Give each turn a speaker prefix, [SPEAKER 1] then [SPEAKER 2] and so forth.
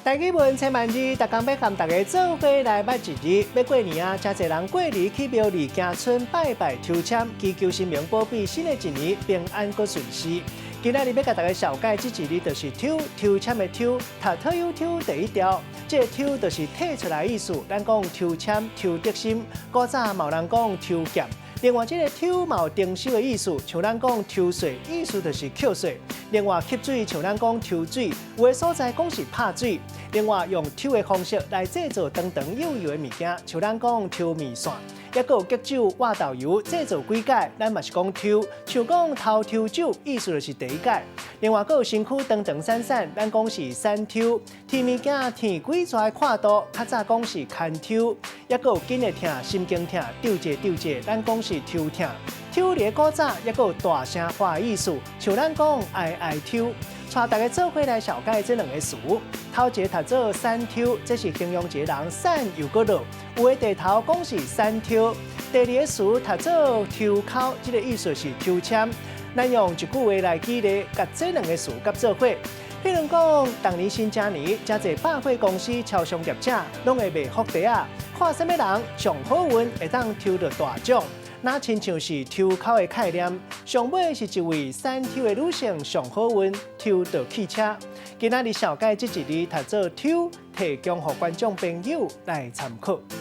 [SPEAKER 1] 台語文千萬字，逐工欲佮大家做伙來捌一字。欲過年啊，誠濟人過年去廟裡行村拜拜抽籤，祈求神明保庇新的一年平安閣順遂。今仔日欲共大家紹介這一字，就是抽，抽籤的抽，讀特有抽第一調。這个抽就是退出來意思，咱講抽籤、抽得心，古早嘛有人講抽劍。另外，這个抽嘛有徵收的意思，像咱講抽稅，意思就是扣稅。另外，吸水像咱講抽水，有的所在講是拍水。另外，用抽的方式來製作長長幼幼的物件，像咱講抽麵線。抑閣有激酒、活豆油製造幾改，咱嘛是講抽，像講頭抽酒，意思就是第一改。另外，閣有身軀長長瘦瘦，咱講是瘦抽；提物件提幾逝的闊度，較早講是牽抽。抑閣有筋會疼、神經疼、抽這抽這，咱講是抽疼。抽佇古早，抑閣有大聲話的意思，像咱講哀哀抽。帶大家做伙來紹介這兩个詞。頭一个讀做瘦抽，這是形容一个人瘦又閣老。有的地頭講是瘦抽。第二个詞讀做抽鬮，這个意思是抽籤。咱用一句話來舉例，共這兩个詞佮做伙。譬如講，逐年新正年，誠濟百貨公司、超商業者攏會賣福袋仔，看啥物人上好運，會當抽著大獎。若親像是抽鬮的概念，上尾是一位瘦抽的女性上好運，抽著汽車。今仔日紹介這一字讀做抽，提供予觀眾朋友來參考。